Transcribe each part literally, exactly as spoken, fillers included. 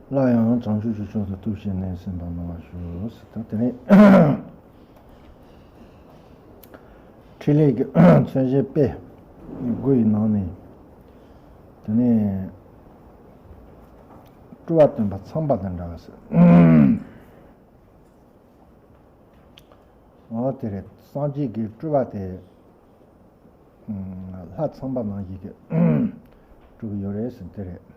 སླར་ཡང་བྱང་ཆུབ་ཀྱི་ཕྱོགས་སུ་སྟོབས་བཞིའི་གནས་སེམས་དཔའ་སྣང་བར་ཞུ། ད་དེ་ནས་ཕྲིན་ལས་ཀྱི་མཚོན་བྱེད་དཔེ་དགུ་ཡི་ནང་ནས་དེ་ནས་སྤྲུལ་པ་སྟོན་པ་ཚངས་པ་དང་འདྲ་བ་ཟེར། འོ་དེ་རེད། སངས་རྒྱས་ཀྱི་སྤྲུལ་པ་དེ་ལྷ་ཚངས་པ་ནང་བཞིན་གྱི་སྤྲུལ་གྱི་ཡོད་རེད་ཟེར་དེ་རེད།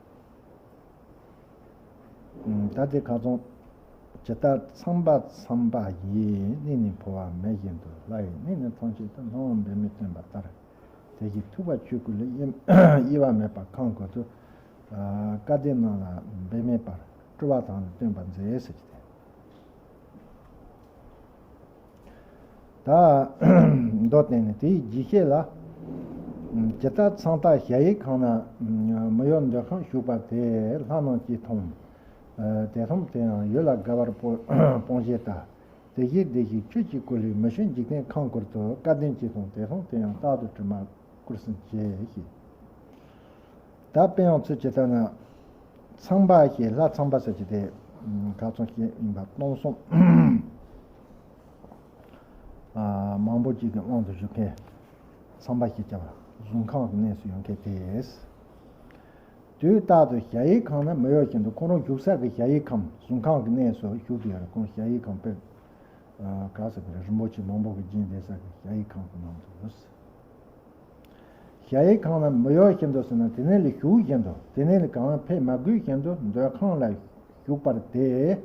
ད་དེ་ཁ་ཚོན། ཇི་ལྟར་ཚངས་པ་ཚངས་པ་ཡི། གནས་ནི་འཕོ་བ་མེད་བཞིན་དུ། ལྷ་ཡི་གནས་ནི་ཐམས་ཅད་དུ། སྣང་བ་འབད་མེད་སྟོན་པ་ལྟར། དེ་བཞིན་ཐུབ་པ་ཆོས་སྐུ་ལས། དབྱེ་བ་མེད་པར་ཁམས་ཀུན་ཏུ། སྐལ་ལྡན་རྣམས་ལ་འབད་མེད་པར། སྤྲུལ་པ་དང་ནི་སྟོན་པར་མཛད་ཟེར་གྱི་དེ། ད་མདོ་བསྟན་ནས་དེའི་རྒྱས་བཤད་ལ། ཇི་ལྟར་ཚངས་མཐའ་གཞལ་ཡས་ཁང་ན། མི་གཡོ་འདོད་ཁམས་ཞུགས་པ་དེ། ལྷ་རྣམས་ཀྱིས་མཐོང་། དེ་མཐོང་དེ་ཡང་ཡུལ་ལ་དགའ་བར་སྤོ་སྤོང་བྱེད་ལྟ། དེ་བཞིན་བདེ་གཤེགས་ཆོས་ཀྱི་སྐུ་ལས། མི་བསྐྱོད་འཇིག་རྟེན་ཁམས་ཀུན་ཏུ། སྐལ་ལྡན་གྱིས་མཐོང་དེ་མཐོང་དེ་ཡང་རྟག་ཏུ་དྲི་མ་བསྐུལ་ཟིན་བྱས་ཤིང་། ད་དཔེ་ཡང་ཚུལ་ཇི་ལྟར་ན། ཚངས་པ་ཞེས་ལྷ་ཚངས་པ་ཟེར་གྱི་དེ། ཁ་ཚོན་ཞེས་ཡིན་པ་སྟོང་གསུམ། མང་པོ་ཅིག་གི་དབང་དུ་བཞུགས་མཁན། ཚངས་པ་ཞེས་བྱ་བ་གཟུགས་ཁམས་ཀྱི་གནས་སུ་ཡོད་མཁན་དེ། དུས་རྟག་ཏུ་གཞལ་ཡས་ཁང་ན་མི་གཡོ་བཞིན་དུ། ཁོང་རང་བཞུགས་ས་གི་གཞལ་ཡས་ཁང་གཟུགས་ཁམས་ཀྱི་གནས་སུ་བཞུགས་ཏེ་ཡོད་རེད། ཁོང་གཞལ་ཡས་ཁང་དཔེར། ག་ཟེར་གི་རེད། རིན་པོ་ཆེ་མང་པོ་གི་བརྒྱན་བསྡད་ས་གི་གཞལ་ཡས་ཁང་གི་ནང་དུ། གཞལ་ཡས་ཁང་ན་མི་གཡོ་བཞིན་དུ་ཟེར་ན། དེ་ནས་ལ་བཞུགས་བཞིན་དུ། དེ་ནས་ལ་གང་ཕེབས་མ་དགོས་བཞིན་དུ་འདོད་ཁམས་ལ་བཞུགས་པར་ཏེ།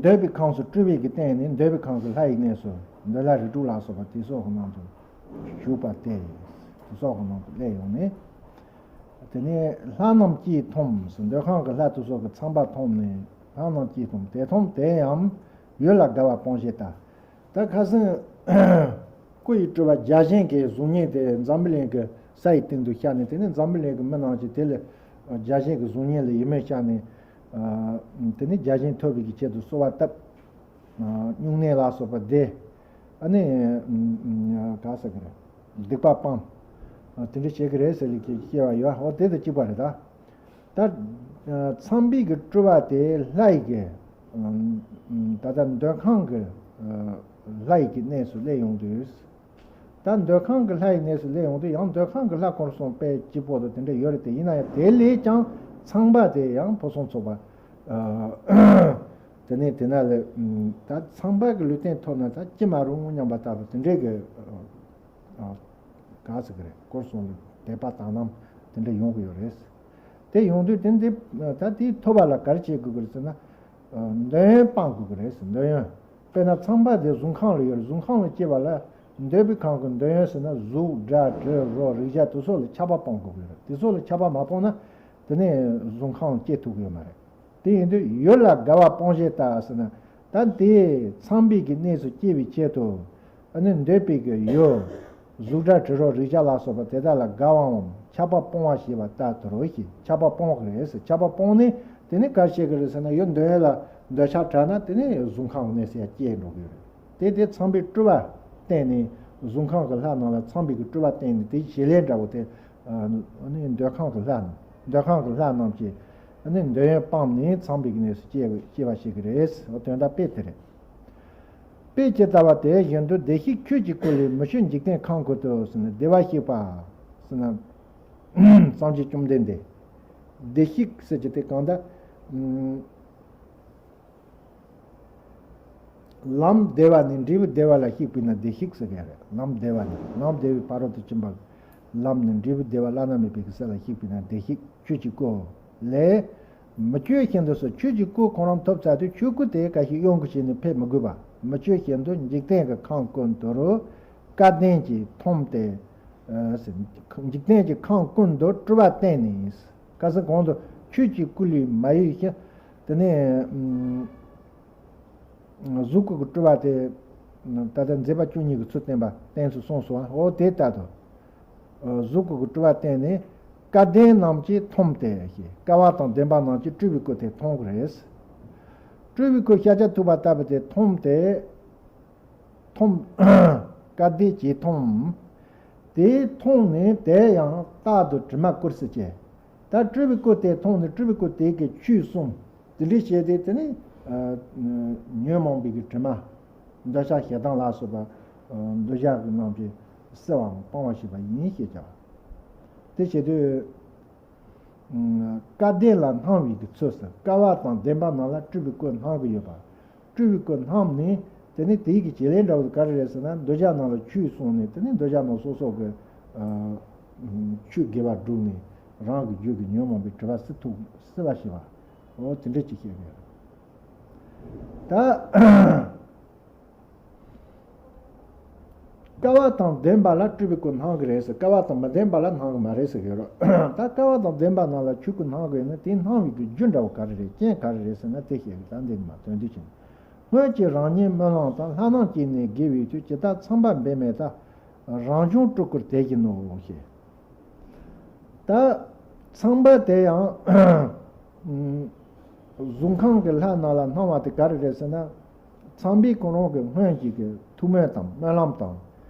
འདོད་པའི་ཁམས་སུ་སྤྲུལ་པའི་གི་སྟེང་ནས་འདོད་པའི་ཁམས་སུ་ལྷ་ཡི་གནས་སུ། འདོད་ལྷ་རིགས་དྲུག་ལ་སོགས་པ་དེ་སོགས་ཀྱི་ནང་དུ་བཞུགས་པ་སྟེ། དེ་སོགས་ཀྱི་ནང་དུ་སླེབས་ཡོང་ནས། དེ་ནས་ལྷ་རྣམས་ཀྱིས་མཐོང་ཟེར། འདོད་ཁམས་ཀྱི་ལྷ་དེ་སོགས་ཀྱི་ཚངས་པ་མཐོང་ནས། ལྷ་རྣམས་ཀྱིས་མཐོང་དེ་མཐོང་དེ་ཡང་ཡུལ་ལ་དགའ་བ་སྤོང་བྱེད་ལྟ། ད་ཁ་སང་སྐུ་ཡི་སྤྲུལ་པ་བརྒྱ་བྱིན་གྱི་གཟུགས་བརྙན་དེ་འཛམ་བུ་གླིང་གི་ས་ཡི་སྟེང་དུ་ཤར་ནས། དེ་ནས་འཛམ་བུ་གླིང་གི་མི་རྣམས་ཀྱིས་དེ་ལ་བརྒྱ་བྱིན་གྱི་གཟུགས་བརྙན་ལ་ཡིད་སྨོན་བྱས་ནས། དེ་ནས་བརྒྱ་བྱིན་ཐོབ་པའི་གི་ཆེད་དུ་གསོལ་བ་བཏབ། སྨྱུང་གནས་ལ་སོགས་པ་བདེ། ཨ་ནི་ག་ཟེར་གི་རེད། སྡིག་པ་སྤངས། དེ་འདྲ་བྱེད་ཀྱི་རེད་ཟེར་ལི་ཀྱི་སྐྱེ་བ་ཡོད། འོ་དེ་དང་གཅིག་པ་རེད་ད། ད། ཚངས་པའི་གི་སྤྲུལ་པ་དེ་ལྷ་ཡི་གི། ད་ལྟ་འདོད་ཁམས་ཀྱི། ལྷ་ཡི་གི་གནས་སུ་སླེབས་ཡོང་དུས། ད་འདོད་ཁམས་ཀྱི་ལྷ་ཡི་གནས་སུ་སླེབས་ཡོང་དུས། ཡང་འདོད་ཁམས་ཀྱི་ལྷ་ཁོ་རང་སོང་དཔེ་སྐྱིད་པོ་དང་དེ་འདྲ་ཡོད་རེད་དེ། ཡིན་ན་ཡང་དེ་ལས་ཀྱང་ཚངས་པ་དེ་ཡང་ཕུན་སུམ་ཚོགས་པ། དེ་ནས་དེ་ན་ལ། ད་ཚངས་པ་གི་ལུས་རྟེན་ཐོབ་ན་ད་ཅི་མ་རུང་སྙམ་པ་ལྟ་བུ་དེ་འདྲའི་གི། ག་ཟེར་གི་རེད། སྐོར་སོང་ལ་དད་པ་དག་སྣང་དེ་འདྲ་ཡོང་གི་ཡོད་རེད། དེ་ཡོང་དུས་དེ་འདི་ད་དེའི་ཐོབ་པ་ལ་ག་རེ་བྱེད་དགོས་ཀྱི་རེད་ཟེར་ན། འདོད་ཡོན་སྤང་དགོས་ཀྱི་རེད་ཟེར། འདོད་ཡོན། དཔེར་ན་ཚངས་པ་དེ་གཟུགས་ཁམས་ལ་ཡོད་རེད། གཟུགས་ཁམས་ལ་སྐྱེས་པ་ལ་འདོད་པའི་ཁམས་ཀྱི་འདོད་ཡོན་ཟེར་ན་གཟུགས་སྒྲ་དྲི་རོ་རེག་བྱ་དེ་ཚོ་ལ་ཆགས་པ་སྤང་དགོས་ཀྱི་རེད། དེ་ཚོ་ལ་ཆགས་པ་མ་སྤངས་ན་དེ་ནས་གཟུགས་ཁམས་སྐྱེ་ཐུབ་ཀྱི་ཡོད་མ་རེད། དེ་ཡིན་དུས་ཡུལ་ལ་དགའ་བ་སྤོང་བྱེད་ལྟ་ཟེར་ན། ད་དེ་ཚངས་པའི་གི་གནས་སུ་སྐྱེ་བའི་ཆེད་དུ། ཨ་ནི་འདོད་པའི་གི་ཡུལ། གཟུགས་སྒྲ་དྲི་རོ་རེག་བྱ་ལ་སོགས་པ་དེ་དག་ལ་དགའ་བའམ་ཆགས་པ་སྤོང་བ་ཞེས་པ་ལྟར་དུ་རོ་ཞེས། ཆགས་པ་སྤོང་བ་རེད་ཟེར། ཆགས་པ་སྤོང་ནས་དེ་ནི་ག་རེ་བྱེད་ཀྱི་རེད་ཟེར་ན། ཡུལ་འདོད་ཡོན་ལ་འདོད་ཆགས་དྲག་ན་དེ་ནི་གཟུགས་ཁམས་གནས་སུ་ཡང་སྐྱེ་འགྲོ་གི་རེད། དེ་དེ་ཚངས་པའི་སྤྲུལ་པ་བསྟན་ནས། གཟུགས་ཁམས་ཀྱི་ལྷ་རྣམས་ལ་ཚངས་པའི་གི་སྤྲུལ་པ་བསྟན་ནས་དེ་བྱེད་ལས་འདྲ་བོ་དེ། ཨ་ནི་འདོད་ཁམས་ཀྱི་ལྷ་རྣམས། འདོད་ཁམས་ཀྱི་ལྷ་རྣམས་ཀྱིས་ཨ་ནི་འདོད་ཡོན་སྤངས་ནས་ཚངས་པའི་གི་གནས་སུ་སྐྱེ་སྐྱེ་བ་ཞིག་གི་རེད། འོ་དོན་དག་དཔེ་དེ་རེད། དཔེ་ཇི་ལྟ་བ་དེ་བཞིན་དུ། བདེ་གཤེགས་ཆོས་ཀྱི་སྐུ་ལས། མི་བསྐྱོད་འཇིག་རྟེན་ཁམས་ཀུན་ཏུ་ཟེར་ན། བདེ་བར་གཤེགས་པ་ཟེར་ན། སངས་རྒྱས་བཅོམ་ལྡན་འདས། བདེ་གཤེགས་ཟེར་གྱི་དེ་གང་ལྟར། ལམ་བདེ་བ་ནས་འབྲས་བུ་བདེ་བ་ལ་གཤེགས་པས་ན་བདེ་གཤེགས་ཟེར་གྱི་རེད། ལམ་བདེ་བ་ནས། ལམ་བདེ་བའི་ཕ་རོལ་ཏུ་ཕྱིན་པ། ལམ་ནས་འབྲས་བུ་བདེ་བ་བླ་ན་མེད་པའི་གི་ས་ལ་གཤེགས་པས་ན་བདེ་གཤེགས་ཆོས་ཀྱི་སྐུ་ལས། མི་བསྐྱོད་བཞིན་དུ་ཟེར། ཆོས་ཀྱི་སྐུ་ཁོ་རང་ཐོབ་ཚར་དུས་ཆོས་སྐུ་དེ་ག་ཞིག་གཡོ་འགུལ་བྱས་ནས་ཕེབས་མི་དགོས་པ། མི་བསྐྱོད་བཞིན་དུ་འཇིག་རྟེན་གྱི་ཁམས་ཀུན་ཏུ་རུ་སྐལ་ལྡན་གྱིས་མཐོང་སྟེ། འཇིག་རྟེན་གྱི་ཁམས་ཀུན་ཏུ་སྤྲུལ་པ་བསྟན་ནས། ཁ་སང་གོང་དུ་ཆོས་ཀྱི་སྐུ་ལས་མ་གཡོས་ཤིང་། དེ་ནས་གཟུགས་སྐུ་གི་སྤྲུལ་པ་དེ་ད་ལྟ་མཛད་པ་བཅུ་གཉིས་ཀྱི་ཚུལ་བསྟན་པ་བསྟན་ཚུལ་གསུངས་སོང་བ། འོ་དེ་ལྟར་དུ། གཟུགས་སྐུ་གི་སྤྲུལ་པ་བསྟན་ནས་སྐལ་ལྡན་རྣམས་ཀྱིས་མཐོང་སྟེ་ཞེས། སྐལ་བ་དང་ལྡན་པ་རྣམས་ཀྱིས་སྤྲུལ་པའི་སྐུ་དེ་མཐོང་གི་རེད། སྤྲུལ་པའི་སྐུ་ཤཱཀྱ་ཐུབ་པ་ལྟ་བུ་དེ་མཐོང་སྟེ། མཐོང་། སྐལ་ལྡན་གྱིས་མཐོང་། དེ་མཐོང་ནས་དེ་ཡང་རྟག་ཏུ་དྲི་མ་བསྐུར་སེ་བྱས། ད་སྤྲུལ་པའི་སྐུ་དེ་མཐོང་ནས་སྤྲུལ་པའི་སྐུ་དེ་གིས་ཆོས་གསུངས། དེ་འདྲ་བྱས་ཏེ་དེ་ནི་ཉོན་མོངས་པའི་གི་དྲི་མ། འདོད་ཆགས་ཞེ་སྡང་ལ་སོགས་པ་འདོད་ཆགས་ཀྱི་རྣམ་དཔྱོད་བསིལ་བའམ་སྤང་བར་བྱེད་པ་ཡིན་ཞེས་བྱ་བ། དེ་བྱེད་དུས། སྐལ་ལྡན་ལ་སྣང་བའི་གི་ཚུལ་ཟེར། སྐལ་བ་དང་ལྡན་པ་རྣམས་ལ་སྤྲུལ་པའི་སྐུ་སྣང་གི་ཡོད་པ། སྤྲུལ་པའི་སྐུ་སྣང་ནས་དེ་ནི་དེའི་གི་བྱེད་ལས་འདྲ་བོ་ག་རེ་རེད་ཟེར་ན། འདོད་ཆགས་རྣམས་ལ་ཆོས་གསུངས་ནས་དེ་ནི་འདོད་ཆགས་རྣམས་སོ་སོ་གི་ཆོས་དགེ་བ་བསྒྲུབས་ནས་རང་གི་རྒྱུད་ཀྱི་ཉོན་མོངས་པའི་དྲི་བ་བསིལ་ཐུབ་བསིལ་བ་ཞེས་པ། འོ་དེ་འདྲ་ཅིག་བཤད་ཀྱི་ཡོད། ད། སྐལ་བ་དང་ལྡན་པ་ལ་སྤྲུལ་པའི་སྐུ་སྣང་གི་རེད་ཟེར། སྐལ་བ་དང་མི་ལྡན་པ་ལ་སྣང་གི་མ་རེད་ཟེར་གི་རེད། ད་སྐལ་བ་དང་ལྡན་པ་རྣམས་ལ་ཆོས་སྐུ་སྣང་གི་ཡོད་ན་དེའི་སྣང་བའི་གི་རྒྱུ་འདྲ་བོ་ག་རེ་རེད། རྐྱེན་ག་རེ་རེད་ཟེར་ན། དེ་བཤད་གི། ད་འདི་ནི་མ་དོན་དུ་ཕྱིན། སྔོན་གྱི་རང་ཉིད་སྨོན་ལམ་དང་། ལྷ་རྣམས་ཀྱིས་ནི་དགེ་བའི་མཐུས། ཇི་ལྟར་ཚངས་པ་འབད་མེད་ལྟར། རང་བྱུང་སྤྲུལ་སྐུར་དེ་བཞིན་ནོ་ཞེས། ད་ཚངས་པ་དེ་ཡང་གཟུགས་ཁམས་ཀྱི་ལྷ་རྣམས་ལ་སྣང་བ་དེ་ག་རེ་རེད་ཟེར་ན། ཚངས་པས་ཁོ་རང་གི་སྔོན་གྱི་གི་ཐུགས་སྨོན་དང་སྨོན་ལམ་དང་།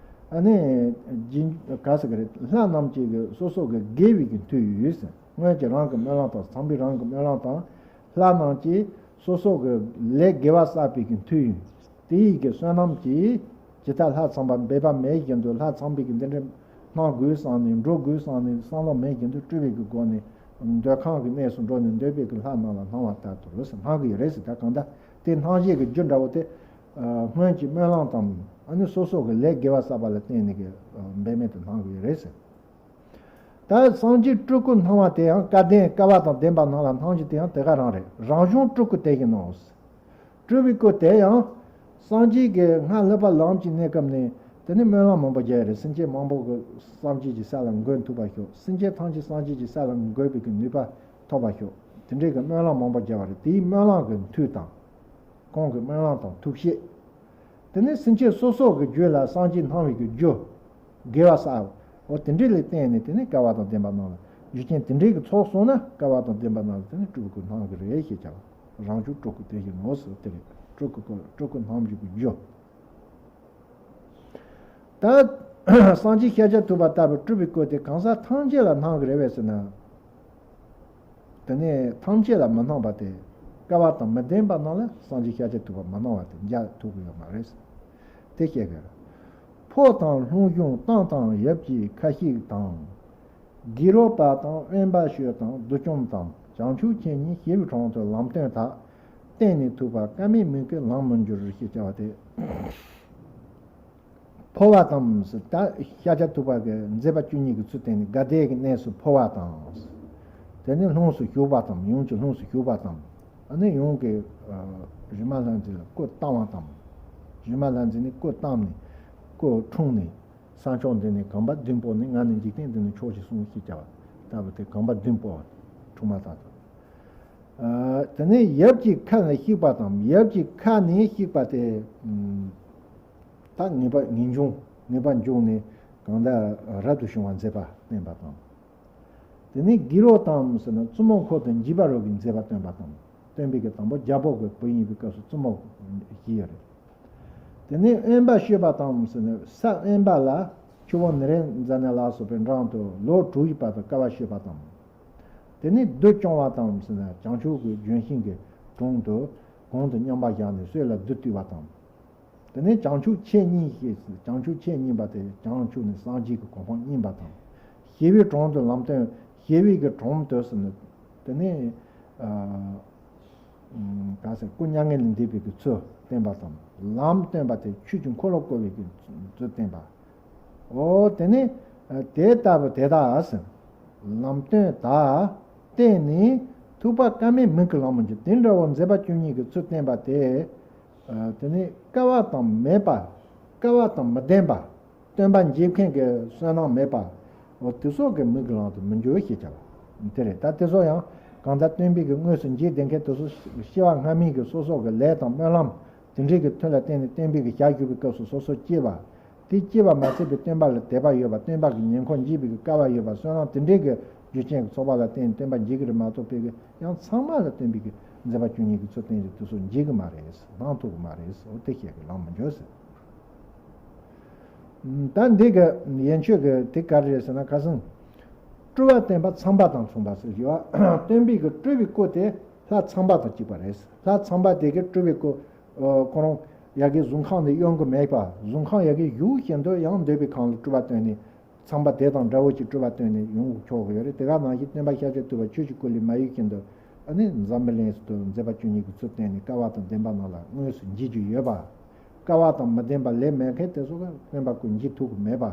ཨ་ནི་རྗེས་ག་ཟེར་གི་རེད། ལྷ་རྣམས་ཀྱིས་གི་སོ་སོ་གི་དགེ་བའི་གི་མཐུ་ཡིས་ཟེར། སྔོན་གྱི་རང་གི་སྨོན་ལམ་དང་། ཚངས་པས་རང་གི་སྨོན་ལམ་དང་། ལྷ་རྣམས་ཀྱིས་སོ་སོ་གི་ལས་དགེ་བ་བསགས་པའི་གི་མཐུ་ཡིས། དེ་ཡི་གི་བསོད་ནམས་ཀྱིས་ཇི་ལྟར་ལྷ་ཚངས་པ་འབད་པ་མེད་བཞིན་དུ། ལྷ་ཚངས་པའི་གི་འདི་འདྲའི་སྣང་དགོས་བསམ་ནས། འགྲོ་དགོས་བསམ་ནས། བསམ་བློ་མེད་བཞིན་དུ་སྤྲུལ་པའི་གི་སྒོ་ནས་འདོད་ཁམས་ཀྱི་གནས་སུ་འགྲོ་ནས་འདོད་པའི་གི་ལྷ་རྣམས་ལ་སྣང་བ་ལྟར་དུ་ཟེར་སྣང་གི་ཡོད་རེད་ཟེར། ད་གང་ལྟར་དེ་སྣང་བྱེད་ཀྱི་རྒྱུ་འདྲ་བོ་དེ་སྔོན་གྱི་སྨོན་ལམ་དང་། ཨ་ནི་སོ་སོ་གི་ལས་དགེ་བ་བསགས་པ་ལ་བརྟེན་ནས་གི་འབད་མེད་དུ་སྣང་གི་ཡོད་རེད་ཟེར། ད་སངས་རྒྱས་སྤྲུལ་སྐུ་སྣང་བ་དེ་ཡང་སྐལ་ལྡན་སྐལ་བ་དང་ལྡན་པ་རྣམས་ལ་སྣང་རྒྱུ་དེ་ཡང་དེ་ག་རང་རེད། རང་བྱུང་སྤྲུལ་སྐུ་དེ་བཞིན་ནོ། སྤྲུལ་པའི་སྐུ་དེ་ཡང་སངས་རྒྱས་ཀྱི་སྔ་སློབ་པ་ལམ་གྱི་གནས་སྐབས་ནས་དེ་ནས་སྨོན་ལམ་མང་པོ་བརྒྱབ་ཡོད་རེད། སེམས་ཅན་མང་པོ་གི་སངས་རྒྱས་ཀྱི་ས་ལ་འགོད་ཐུབ་པ་ཤོག་སེམས་ཅན་ཐམས་ཅད་སངས་རྒྱས་ཀྱི་ས་ལ་འགོད་པའི་གི་ནུས་པ་ཐོབ་པ་ཤོག་དེ་འདྲའི་གི་སྨོན་ལམ་མང་པོ་བརྒྱབ་པ་རེད། དེའི་སྨོན་ལམ་གྱི་མཐུ་དང་། ཁོང་གི་སྨོན་ལམ་དང་ཐུགས་བཞེད། དེ་ནས་སེམས་ཅན་སོ་སོ་གི་རྒྱུད་ལ་སངས་རྒྱས་སྣང་བའི་གི་རྒྱུ། དགེ་བ་བསགས། འོ་དེ་འདྲ་ལ་བརྟེན་ནས་དེ་ནས་སྐལ་བ་དང་ལྡན་པ་རྣམས་ལ། རྒྱུ་རྐྱེན་དེ་འདྲའི་གི་ཚོགས་སོང་ན་སྐལ་བ་དང་ལྡན་པ་རྣམས་ལ་དེ་ནས་སྤྲུལ་སྐུ་སྣང་གི་རེད་ཞེས་བྱ་བ། རང་བྱུང་སྤྲུལ་སྐུ་དེ་བཞིན་ནོ་ཟེར་དེ་རེད། སྤྲུལ་སྐུ་སྐུ་སྤྲུལ་སྐུ་སྣང་བྱེད་ཀྱི་རྒྱུ། ད་སངས་རྒྱས་ཤཱཀྱ་ཐུབ་པ་ལྟ་བུའི་སྤྲུལ་པའི་སྐུ་དེ་གང་ཟག་ཐམས་ཅད་ལ་སྣང་གི་རེད་པས་ཟེར་ན། དེ་ནས་ཐམས་ཅད་ལ་མི་སྣང་བ་དེ། སྐལ་བ་དང་མི་ལྡན་པ་རྣམས་ལ་སངས་རྒྱས་ཤཱཀྱ་ཐུབ་པ་མི་སྣང་བ་དེ་འཇལ་ཐུབ་ཀྱི་ཡོད་མ་རེད། དེ་བཤད་དགོས། ཕོ་དང་ལྷོ་གཞུང་སྟེང་དང་ཡབ་ཀྱི་ཁ་ཤིག་དང་། གུ་རུ་པ་དང་དབེན་པ་ཤོད་དང་བདུད་བཅོམ་དང་། བྱང་ཆུབ་མཆེད་གཉིས་ཞི་བའི་དྲུང་དུ་ལམ་སྟོན་དག། བརྟེན་ནས་ཐུབ་པ་སྐལ་མེད་མིག་གིས་ལམ་མི་འགྱུར་ཞེས་བྱ་བ་སྟེ། འཕོ་བ་དང་ཟེར། ད་ཤཱཀྱ་ཐུབ་པ་གིས་མཛད་པ་བཅུ་གཉིས་ཀྱི་ཚུལ་བསྟན་ནས་དགའ་ལྡན་གྱི་གནས་སུ་འཕོ་བ་དང་། དེ་ནས་ལྷུམས་སུ་ཞུགས་པ་དང་། ཡུམ་གྱི་ལྷུམས་སུ་ཞུགས་པ་དང་། ཨ་ནི་ཡུམ་གྱི་རི་མ་ལྷ་མཛེས་ལ་སྐུ་བལྟམས་པ་དང་། རི་མ་ལྷ་མཛེས་ནས་སྐུ་བལྟམས་ནས་སྐུ་འཁྲུངས་ནས་ས་མཆོག་འདི་ནས་གོམ་པ་བདུན་སྤོས་ནས། ང་ནི་འཇིག་རྟེན་འདི་ནས་མཆོག་ཅེས་གསུངས་ཞེས་བྱ་བ་ལྟ་བུ་དེ་གོམ་པ་བདུན་སྤོས་པ་འཁྲུངས་མ་དང་དང་། དེ་ནས་ཡབ་ཀྱི་ཁ་ནས་གཤེགས་པ་དང་། ཡབ་ཀྱི་ཁ་ནས་གཤེགས་པ་དེ། ད་ངེས་པ་ངེས་འབྱུང་ངེས་པ་འབྱུང་ནས་གང་ལྟར་རབ་ཏུ་བྱུང་བ་མཛད་པ་བསྟན་པ་དང་། དེ་ནས་གུ་རུ་དང་ཟེར་ན་བཙུན་མོ་འཁོར་དུ་འཇུག་པ་རོ་གིས་མཛད་པ་སྟོན་པ་དང་། སྟོན་པའི་གི་དང་པོ་རྒྱལ་པོ་གི་བུ་ཡིན་པའི་སྐབས་སུ་བཙུན་མོ་བཞི་ཡོད་རེད། དེ་ནས་དབེན་པ་སྤྱོད་པ་དང་ཟེར་ན་ས་དབེན་པ་ལ་ཆུ་བོ་ནཻ་རཉྫ་ནའི་ལ་སོགས་པའི་འགྲམ་དུ་ལོ་དྲུག་ཡི་བར་དུ་དཀའ་བ་སྤྱོད་པ་དང་། དེ་ནས་བདུད་བཅོམ་པ་དང་ཟེར་ན་བྱང་ཆུབ་ཀྱི་ལྗོན་ཤིང་གི་དྲུང་དུ་གོང་དུ་མཉམ་པར་བཞག་ནས་སྲོད་ལ་བདུད་བཏུལ་བ་དང་། དེ་ནས་བྱང་ཆུབ་མཆེད་གཉིས་ཞེས། བྱང་ཆུབ་མཆེད་གཉིས་པ་དེ་བྱང་ཆུབ་ནས་སངས་རྒྱས་ཀྱི་གོ་འཕང་བརྙེས་པ་དང་། ཞི་བའི་དྲུང་དུ་ལམ་སྟོན། ཞི་བའི་གི་དྲུང་དུ་ཟེར་ན། དེ་ནས་ཨ་ག་ཟེར། སྐུ་མྱ་ངན་ལས་འདས་པའི་གི་ཚུལ་བསྟན་པ་དང་། ལམ་སྟོན་པ་དེ་ཆོས་ཀྱི་འཁོར་ལོ་བསྐོར་བའི་གི་ཚུལ་བསྟན་པ། འོ་དེ་ནས་དེ་ལྟ་བུ་དེ་དག་ཟེར། ལམ་སྟོན་དག་བསྟན་ནས་ཐུབ་པ་སྐལ་མེད་མིག་གིས་ལམ་མི་འགྱུར། དེ་འདྲ་བོ་མཛད་པ་བཅུ་གཉིས་ཀྱི་ཚུལ་བསྟན་པ་དེ། དེ་ནས་སྐལ་བ་དང་མེད་པ། སྐལ་བ་དང་མི་ལྡན་པ། སྟོན་པ་འཇིགས་མཁན་གྱི་བསོད་ནམས་མེད་པ། འོ་དེ་ཚོ་གི་མིག་གི་ལམ་དུ་མི་འགྱུར་ཞེས་བྱ་བ་དེ་རེད། ད་དེ་ཚོ་ཡང་གང་ལྟར་སྟོན་པའི་གི་དངོས་སུ་འཇིགས་བསྡད་མཁན་དེ་ཚོ་སྐྱེ་བ་སྔ་མའི་གི་སོ་སོ་གི་ལས་དང་སྨོན་ལམ་དེ་འདྲའི་གི་མཐུ་ལ་བརྟེན་ནས་སྟོན་པའི་གི་ཞལ་བཞུགས་པའི་སྐབས་སུ་སོ་སོ་སྐྱེ་བ། དེ་སྐྱེ་བ་མ་ཚད་པའི་སྟོན་པ་ལ་དད་པ་ཡོད་པ། སྟོན་པ་གི་ཉེ་འཁོར་འཇིགས་པའི་གི་སྐལ་བ་ཡོད་པ། བསོད་ནམས་དེ་འདྲའི་གི་རྒྱུ་རྐྱེན་གྱི་ཚོགས་པ་ལ་བརྟེན་ནས་སྟོན་པ་འཇིགས་ཀྱི་རེད་མ་གཏོགས་པའི་གི་ཡང་ཚང་མ་ལ་སྟོན་པའི་གི་མཛད་པ་བཅུ་གཉིས་ཀྱི་ཚུལ་བསྟན་ཏེ་དེ་ཚོ་འཇིགས་ཀྱི་མ་རེད། སྣང་ཐུབ་ཀྱི་མ་རེད། འོ་དེ་བཤད་གི་ལམ་མི་འགྱུར་ཟེར། ད་འདི་གི་ཡན་ཆོད་ཀྱི་དེ་ག་རེ་རེད་ཟེར་ན། ཁ་སང་སྤྲུལ་པ་བསྟན་པ་ཚངས་པ་དང་མཚུངས་པ་ཟེར་གྱི་བ། སྟོན་པའི་གི་སྤྲུལ་པའི་སྐུ་དེ་ལྷ་ཚངས་པ་དང་གཅིག་པ་རེད། ལྷ་ཚངས་པ་དེ་གི་སྤྲུལ་པའི་སྐུ། ཁོ་རང་ཡ་གི་གཟུགས་ཁམས་ནས་གཡོལ་གི་མེད་པ། གཟུགས་ཁམས་ཡ་གི་བཞུགས་བཞིན་དུ་ཡང་འདོད་པའི་ཁམས་ལ་སྤྲུལ་པ་སྟོན་ནས། ཚངས་པ་དེ་དང་འདྲ་བོ་ཅིག་སྤྲུལ་པ་སྟོན་ནས་ཡོང་ཆོག་གི་ཡོད་རེད། དེ་ག་ནང་བཞིན་སྟོན་པ་ཤཱཀྱ་ཐུབ་པ་ཆོས་ཀྱི་སྐུ་ལས་མ་གཡོས་བཞིན་དུ། ཨ་ནི་འཛམ་བུ་གླིང་དུ་མཛད་པ་བཅུ་གཉིས་ཀྱི་ཚུལ་བསྟན་ནས། སྐལ་བ་དང་ལྡན་པ་རྣམས་ལ་དངོས་སུ་འཇིགས་རྒྱུ་ཡོད་པ། སྐལ་བ་དང་མི་ལྡན་པ་ལས་མེད་མཁན་དེ་ཚོ་ག་སྟོན་པ་སྐུ་འཇིགས་ཐུབ་ཀྱི་མེད་པ།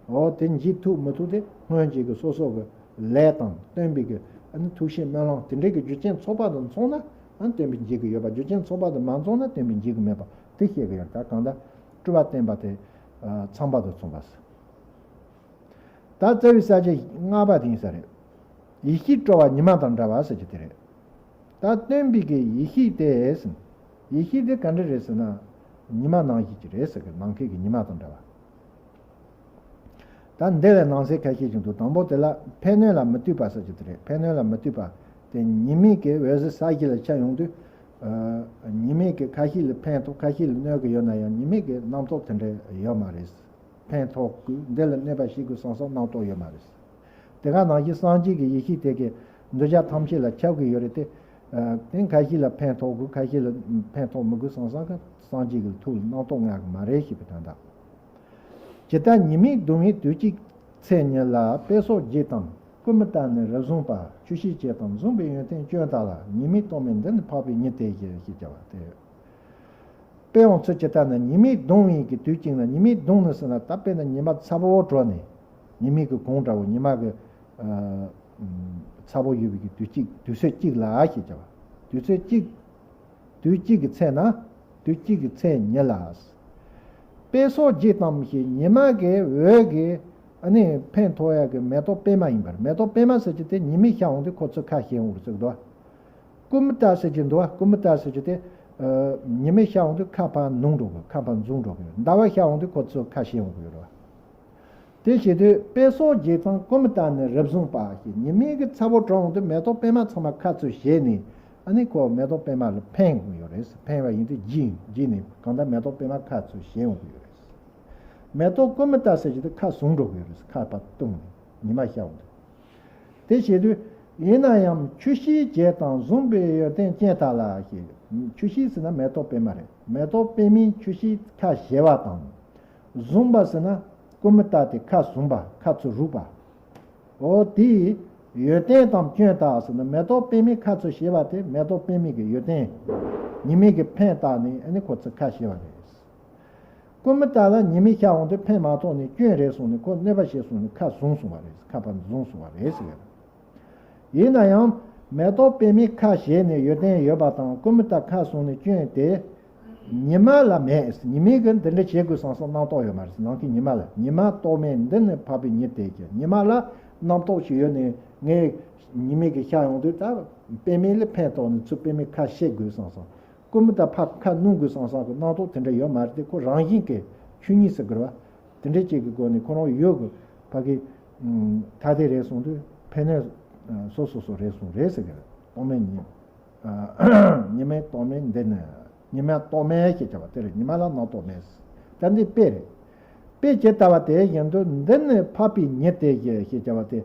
འོ་དེ་འཇིགས་ཐུབ་མི་ཐུབ་དེ་སྔོན་གྱི་གི་སོ་སོ་གི་ལས་དང་སྟོན་པའི་གི་ཨ་ནི་ཐུགས་བཞེད་སྨོན་ལམ་དེ་འདྲའི་གི་རྒྱུ་རྐྱེན་ཚོགས་པ་དང་མཚུངས་ན། ཨ་ནི་སྟོན་པ་འཇིགས་ཀྱི་ཡོད་པ། རྒྱུ་རྐྱེན་ཚོགས་པ་དང་མ་མཚུངས་ན་སྟོན་པ་འཇིགས་ཀྱི་མེད་པ་དེ་བཤད་གི་ཡོད། ད་གང་ལྟར་སྤྲུལ་པ་བསྟན་པ་དེ་ཚངས་པ་དང་མཚུངས་པ་ཟེར། ད་རྩ་བའི་ས་བཅད་ལྔ་པ་དེ་ཡིན་ས་རེད། ཡེ་ཤེས་སྤྲོ་བ་ཉི་མ་དང་འདྲ་བ་ཟེར་རྒྱུ་དེ་རེད། ད་སྟོན་པའི་གི་ཡེ་ཤེས་དེ། ཡེ་ཤེས་དེ་ག་འདྲ་རེད་ཟེར་ན། ཉི་མ་ནང་བཞིན་གྱི་རེད་ཟེར་གི། ནམ་མཁའི་གི་ཉི་མ་དང་འདྲ་བ། ད་འདི་ལ་ནང་གསེས་ཁ་ཤས་ཤིག་འདུག་དང་པོ་དེ་ལ་ཕན་གནོད་ལ་མི་ལྟོས་པ་ཟེར་རྒྱུ་དེ་རེད། ཕན་གནོད་ལ་མི་ལྟོས་པ་དེ། ཉི་མའི་གི་འོད་ཟེར་ས་གཞི་ལ་ཆགས་ཡོང་དུས། ཉི་མའི་གི་ཁ་ཤས་ལ་ཕན་ཐོགས། ཁ་ཤས་ལ་གནོད་གི་ཡོད་ན་ཡང་ཉི་མའི་གི་རྣམ་རྟོག་དེ་འདྲ་ཡོད་མ་རེད། ཕན་ཐོགས་དགོས། འདི་ལ་གནོད་པ་བྱེད་དགོས་བསམ་བསམ་རྣམ་རྟོག་ཡོད་མ་རེད། དེ་ག་ནང་བཞིན་སངས་རྒྱས་ཀྱི་ཡེ་ཤེས་དེ་གིས་འདུས་བྱས་ཐམས་ཅད་ལ་ཁྱབ་ཀྱི་ཡོད་རེད་དེ། དེ་ཁ་ཤས་ལ་ཕན་ཐོགས་དགོས། ཁ་ཤས་ལ་ཕན་ཐོགས་མི་དགོས་བསམ་བསམ་ག་སངས་རྒྱས་ཀྱི་ཐུགས་ལ་རྣམ་རྟོག་མངའ་གི་མ་རེད་ཞེས་པའི་དོན་དག་ཇི་ལྟར་ཉི་མས་གདུང་བའི་དུས་གཅིག་ཚེས་ཉིད་ལ། དཔེ་སོགས་བརྒྱད་དམ་ཀུ་མུ་ད་ནི་རིགས་བཟུང་པ། ཆུ་ཤེལ་བརྒྱད་དམ་བཟུང་བའི་ཡོན་ཏན་སྐྱོན་དག་ལ། ཉི་མའི་རྟོག་མེད་འདི་ནི་འཕགས་པའི་ཉིད་དེ་ཞེས་བཤད་བྱ་བ་སྟེ། དཔེ་ཡང་ཚུལ་ཇི་ལྟར་ན། ཉི་མས་གདུང་བའི་གི་དུས་གཅིག་ན། ཉི་མས་གདུང་ནི་ཟེར་ན། ད་དཔེར་ན་ཉི་མ་ཚ་པོ་དྲོ་ནས། ཉི་མའི་གི་གུང་འདྲ་བོ། ཉི་མ་གི་ཨ་ཚ་པོ་ཡོད་པའི་གི་དུས་གཅིག་དུས་ཚོད་གཅིག་ལ་ཞེས་བྱ་བ། དུས་ཚོད་གཅིག་དུས་གཅིག་གི་ཚེ་ན། དུས་གཅིག་གི་ཚེ་ཉིད་ལ། དཔེ་སོགས་བརྒྱད་དམ་ཞེས། ཉི་མ་གི་འོད་ཀྱིས་ཨ་ནི་ཕན་ཐོགས་ཡག་གི་མེ་ཏོག་པད་མ་ཡིན་པར། མེ་ཏོག་པད་མ་ཟེར་རྒྱུ་དེ་ཉི་མས་ཤར་འོང་དུས་ཁོ་ཚོ་ཁ་ཞེ་འོང་བར་ཟེར་གི་འདུག་ཀུ་མུ་ད་ཟེར་གྱི་འདུག་ཀུ་མུ་ད་ཟེར་གྱི་དེ། ཉི་མ་ཤར་འོང་དུས་ཁ་ཕར་ནུབ་འགྲོ་གི། ཁ་ཕར་འཛུལ་འགྲོ་གི། ཟླ་བ་ཤར་འོང་དུས་ཁོ་ཚོ་ཁ་ཕྱེ་འོང་གི་ཡོད་རེད། དེ་བྱེད་དུས་དཔེ་སོགས་བརྒྱད་དམ་ཀུ་མུ་ད་ནི་རིགས་བཟུང་པ་ཞེས། ཉི་མའི་གི་ཚ་པོ་དྲོ་འོང་དུས་མེ་ཏོག་པད་མ་ཚང་མ་ཁ་ཚུར་བཞེས་ནས། ཨ་ནི་ཁོ་མེ་ཏོག་པད་མ་ལ་ཕན་གི་ཡོད་རེད། ཕན་པ་ཡིན་དུས་བརྗིད་བརྗིད་ནས་གང་ལྟར་མེ་ཏོག་པད་མ་ཁ་ཚུར་བཞེས་འོང་གི་ཡོད་རེད། མེ་ཏོག་ཀུ་མུ་ད་ཟེར་གྱི་དེ་ཁ་བཟུང་འགྲོ་གི་ཡོད་རེད། ཁ་ཕར་བཏུང་ནས་ཉི་མ་ཤར་འོང་དུས། དེ་བྱེད་དུས། ཡིན་ན་ཡང་ཆུ་ཤེལ་བརྒྱད་དམ་བཟུང་བའི་ཡོན་ཏན་སྐྱོན་དག་ལ་ཞེས། ཆུ་ཤེལ་ཟེར་ན་མེ་ཏོག་པད་མ་རེད། མེ་ཏོག་པད་མས་ཆུ་ཤེལ་ཁ་བཞེས་པ་དང་། བཟུང་བ་ཟེར་ན་ཀུ་མུ་ད་དེ་ཁ་བཟུང་བ། ཁ་ཚུར་རུག་པ། འོ་དེའི་ཡོན་ཏན་དམ་སྐྱོན་དག་ཟེར་ན། མེ་ཏོག་པད་མས་ཁ་ཚུར་བཞེས་པ་དེ་མེ་ཏོག་པད་མའི་གི་ཡོན་ཏན། ཉི་མའི་གི་ཕན་བཏགས་ནས་ཨ་ནི་ཁོ་ཚོ་ཁ་བཞེས་པ་རེད། ཀུ་མུ་ད་ལ་ཉི་མ་ཤར་འོང་དུས་ཕན་མ་ཐོགས་ནས་སྐྱོན་རེད་གསུངས་ནས་ཁོ་གནོད་པ་བྱེད་གསུངས་ནས་ཁ་བཟུང་སོང་བ་རེད། ཁ་ཕར་བཟུང་སོང་བ་རེད་ཟེར་གི་རེད། ཡིན་ན་ཡང་མེ་ཏོག་པད་མས་ཁ་བཞེས་ནས་ཡོན་ཏན་ཡོད་པ་དང་། ཀུ་མུ་ད་ཁ་བཟུང་ནས་སྐྱོན་དེ་ཉི་མ་ལ་མེད། ཉི་མས་གི་འདི་འདྲ་བྱེད་དགོས་བསམ་བསམ་རྣམ་རྟོག་ཡོད་མ་རེད། ནམ་མཁའི་ཉི་མ་ལ། ཉི་མ་རྟོག་མེད་འདི་ནི་འཕགས་པའི་ཉིད་དེ་ཞེས། ཉི་མ་ལ་རྣམ་རྟོག་ཞིག་ཡོད་ནས་ངས་ཉི་མ་གི་ཤར་ཡོང་དུས་ད་པད་མ་ལ་ཕན་ཐོགས་ནས་ཚུར་པད་མ་ཁ་བཞེས་དགོས་བསམ་བསམ། ཀུ་མུ་ད་ཕར་ཁ་བསྣུན་དགོས་བསམ་བསམ་གི་རྣམ་རྟོག་དེ་འདྲ་ཡོད་མ་རེད་དེ། ཁོ་རང་བཞིན་གྱི་ཆོས་ཉིད་ཟེར་དགོས་རེད་བ། དེ་འདྲའི་ཅིག་གི་སྒོ་ནས་ཁོ་རང་ཡོད་གི། ཕ་གི་ཐ་དད་རེད་གསུངས་དུས་ཕན་གནོད་སོ་སོ་སོ་རེད་གསུངས་རེད་ཟེར་གི་རེད། རྟོག་མེད་ཉིད། ཉི་མ་རྟོག་མེད་འདི་ནི། ཉི་མ་རྟོག་མེད་ཞེས་བྱ་བ་དེ་རེད། ཉི་མ་ལ་རྣམ་རྟོག་མེད། ད་འདི་དཔེ་རེད། དཔེ་ཇི་ལྟ་བ་དེ་བཞིན་དུ་འདི་ནི་འཕགས་པའི་ཉིད་དེ་ཞེས་བྱ་བ་དེ།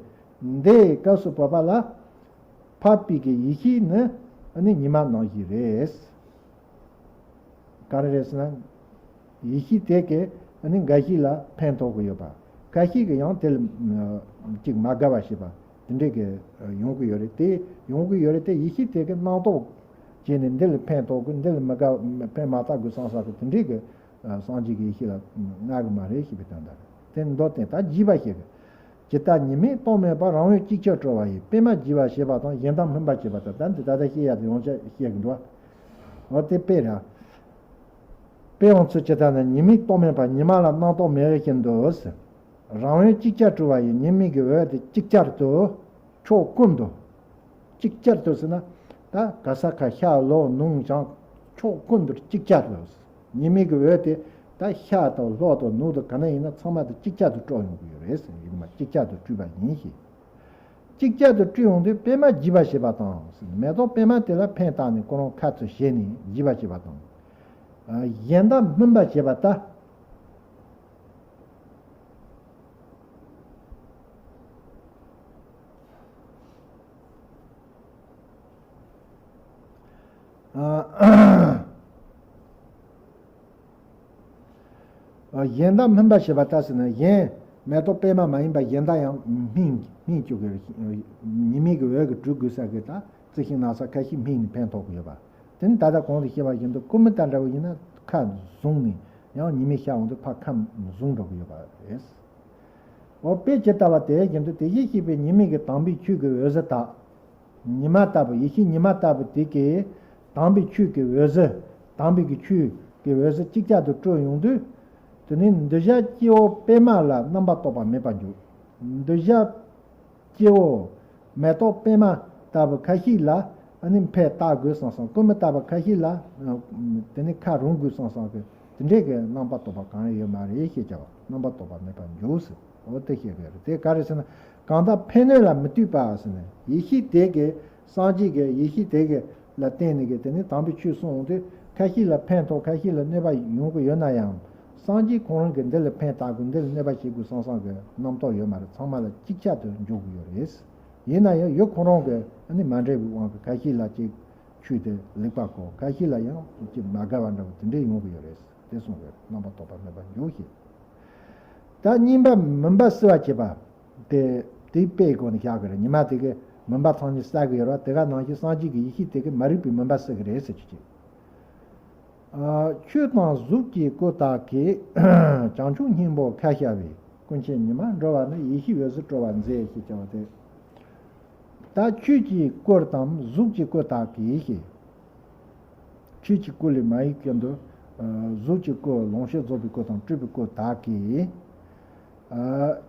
འདི་སྐབས་སུ་བབ་པ་ལ། འཕགས་པའི་གི་ཡེ་ཤེས་ནི་ཨ་ནི་ཉི་མ་ནང་བཞིན་རེད། ག་རེ་རེད་ཟེར་ན། ཡེ་ཤེས་དེ་གིས་ཨ་ནི་འགའ་ཞིག་ལ་ཕན་ཐོགས་ཀྱི་ཡོད་པ། འགའ་ཞིག་གིས་ཡང་དེ་ལ་ཅིག་མ་དགའ་བ་བྱེད་པ། དེ་འདྲས་ཀྱི་ཡོང་གི་ཡོད་རེད་དེ། ཡོང་གི་ཡོད་རེད་དེ། ཡེ་ཤེས་དེ་གིས་རྣམ་རྟོག་བྱས་ནས་འདི་ལ་ཕན་ཐོགས་དགོས། འདི་ལ་མི་དགའ། ཕན་མ་ཐོགས་དགོས་བསམ་བསམ་གི་དེ་འདྲས་ཀྱི་སངས་རྒྱས་ཀྱི་ཡེ་ཤེས་ལ་མངའ་གི་མ་རེད་ཞེས་པའི་དོན་དག་རེད། དེ་མདོར་བསྟན། ད་རྒྱས་པ་བཤད་གི། ཇི་ལྟར་ཉི་མས་རྟོག་མེད་པ། རང་འོད་ཅིག་ཅར་སྤྲོ་བ་ཡིས། པད་མ་རྒྱས་པར་བྱེད་པ་དང་། གཞན་དག་སྨིན་པར་བྱེད་པ་དང་། ད་འདི་ད་ལྟ་བཤད་ཡག་དེ་ཡོངས་ཆ་བཤད་གི་འདུག་འོ་དེ་དཔེ་རེད། དཔེ་ཡང་ཚུལ་ཇི་ལྟར་ན། ཉི་མས་རྟོག་མེད་པ། ཉི་མ་ལ་རྣམ་རྟོག་མེད་བཞིན་དུ་ཟེར། རང་འོད་ཅིག་ཅར་སྤྲོ་བ་ཡིས། ཉི་མའི་གི་འོད་དེ་ཅིག་ཅར་དུ་ཕྱོགས་ཀུན་ཏུ། ཅིག་ཅར་དུ་ཟེར་ན། ད་ག་ས་ག་ཤར་ལྷོ་ནུབ་བྱང་ཕྱོགས་ཀུན་ཏུ་ཅིག་ཅར་དུ། ཉི་མའི་གི་འོད་དེ་ད་ཤར་དང་ལྷོ་དང་ནུབ་དང་ག་ན་ཡིན་ན་ཚང་མ་དུ་ཅིག་ཅར་དུ་སྤྲོ་ཡོང་གི་ཡོད་རེད་ཟེར། ཡིན་ན་ཅིག་ཅར་དུ་སྤྲོས་པ་ཡིན་ཞེས། ཅིག་ཅར་དུ་སྤྲོས་ཡོང་དུས་པད་མ་རྒྱས་པར་བྱེད་པ་དང་ཟེར། མེ་ཏོག་པད་མ་དེ་ལ་ཕན་བཏགས་ནས་ཁོ་རང་ཁ་ཚུར་བཞེས་ནས་རྒྱས་པར་བྱེད་པ་དང་། གཞན་དག་སྨིན་པར་བྱེད་པ་ལྟར། གཞན་དག་སྨིན་པ་ཞེས་པ་ལྟར་ཟེར་ན། གཞན་མེ་ཏོག་པད་མ་མ་ཡིན་པ་གཞན་དག་ཡང་སྨིན་སྨིན་བཅུག་གི་རེད། ཉི་མའི་གི་འོད་ཀྱིས་གྲུབ་དགོས་ས་གི་ད་རྩི་ཤིང་ནགས་ཚལ་ཁ་ཤས་སྨིན་ནས་ཕན་ཐོགས་ཀྱི་ཡོད་པ། དེ་ནི་ད་ལྟ་གོང་དུ་བཤད་པ་བཞིན་དུ་ཀུ་མུ་ད་འདྲ་བོ་ཡིན་ན་ཁ་བཟུང་ནས་ཡང་ཉི་མའི་ཤར་འོང་དུས་ཕར་ཁ་བཟུང་འགྲོ་གི་ཡོད་པ་རེད། འོ་དཔེ་ཇི་ལྟ་བ་དེ་བཞིན་དུ་དེ་བཞིན་གཤེགས་པའི་ཉི་མའི་གི་དྭངས་པའི་ཆོས་ཀྱི་འོད་ཟེར་དག་ཉི་མ་ལྟ་བུ་ཡེ་ཤེས་ཉི་མ་ལྟ་བུ་དེ་གའི་དྭངས་པའི་ཆོས་ཀྱི་འོད་ཟེར། དྭངས་པའི་གི་ཆོས་ཀྱི་འོད་ཟེར་ཅིག་ཅར་དུ་སྤྲོ་ཡོང་དུས། དེ་ནི་འདོད་ཆགས་སྐྱེ་བོ་པད་མ་ལ་རྣམ་པར་རྟོག་པ་མེད་པར་འགྱུར། འདོད་ཆགས་སྐྱེ་བོ་མེ་ཏོག་པད་མ་ལྟ་བུ་ཁ་ཤས་ལ་ཨ་ནི་ཕར་བལྟ་དགོས་བསམ་བསམ། ཀུ་མུ་ད་བུ་ཁ་ཤས་ལ་དེ་ནི་ཁ་རུང་དགོས་བསམ་བསམ་གི་དེ་འདྲའི་གི་རྣམ་པར་རྟོག་པ་གང་ཡང་ཡོད་མ་རེད་ཞེས་བྱ་བ། རྣམ་པར་རྟོག་པ་མེད་པར་འགྱུར་ཟེར། འོ་དེ་བཤད་པ་རེད། དེ་ག་རེ་ཟེར་ན། གང་དག་ཕན་གནོད་ལ་མི་ལྟོས་པ་ཟེར་ནས། ཡེ་ཤེས་དེ་གའི་སངས་རྒྱས་ཀྱི་ཡེ་ཤེས་དེ་གའི་ལ་བརྟེན་ནས་གི་དེ་ནི་དམ་པའི་ཆོས་གསུངས་འོང་དུས་ཁ་ཤས་ལ་ཕན་ཐོགས་ཁ་ཤས་ལ་གནོད་པ་ཡོང་གི་ཡོད་ན་ཡང་། སངས་རྒྱས་ཁོ་རང་གིས་འདི་ལ་ཕན་བཏགས་དགོས་འདི་ལ་གནོད་པ་བྱེད་དགོས་བསམ་བསམ་གི་རྣམ་རྟོག་ཡོད་མ་རེད། ཚང་མ་ལ་གཅིག་ཆར་དུ་འཇོག་གི་ཡོད་རེད། ཡིན་ན་ཡང་ཡུལ་ཁོ་རང་གི་ཨ་ནི་མ་འདྲ་བའི་དབང་གིས་ཁ་ཤས་ལ་ཅིག་ཆོས་དེ་ལེགས་པར་གོ། ཁ་ཤས་ལ་ཡང་ཅིག་མ་དགའ་བ་འདྲ་བོ་དེ་འདྲས་ཡོང་གི་ཡོད་རེད། དེ་གསུངས་པས་རྣམ་པར་རྟོག་པ་མེད་པར་འགྱུར་ཞེས། ད་གཉིས་པ་མུན་པ་བསིལ་བར་བྱེད་པ། དེ་དེའི་དཔེའི་སྒོ་ནས་བཞག་གི་རེད། ཉི་མ་དེ་གས་མུན་པ་ཐམས་ཅད་བསལ་གི་ཡོད་རེད་བ། དེ་ག་ནང་བཞིན་སངས་རྒྱས་ཀྱི་ཡེ་ཤེས་དེ་གས་མ་རིག་པའི་མུན་པ་བསལ་གི་རེད་ཟེར་གྱི་ཅིག་ཆོས་དང་གཟུགས་ཀྱི་སྐུ་དག་གིས། བྱང་ཆུབ་སྙིང་པོ་ཁ་ཤར་བའི། ཀུན་མཁྱེན་ཉི་མ་འགྲོ་བ་ནི། ཡེ་ཤེས་འོད་ཟེར་སྤྲོ་བར་མཛད་ཞེས་བྱ་བ་སྟེ། ད་ཆོས་ཀྱི་སྐུ་དང་གཟུགས་ཀྱི་སྐུ་དག་གིས་ཞེས། ཆོས་ཀྱི་སྐུ་ལས་མ་ཡིན་ཀྱང་དུ། གཟུགས་ཀྱི་སྐུ་ལོངས་སྤྱོད་རྫོགས་པའི་སྐུ་དང་སྤྲུལ་པའི་སྐུ་དག་གིས།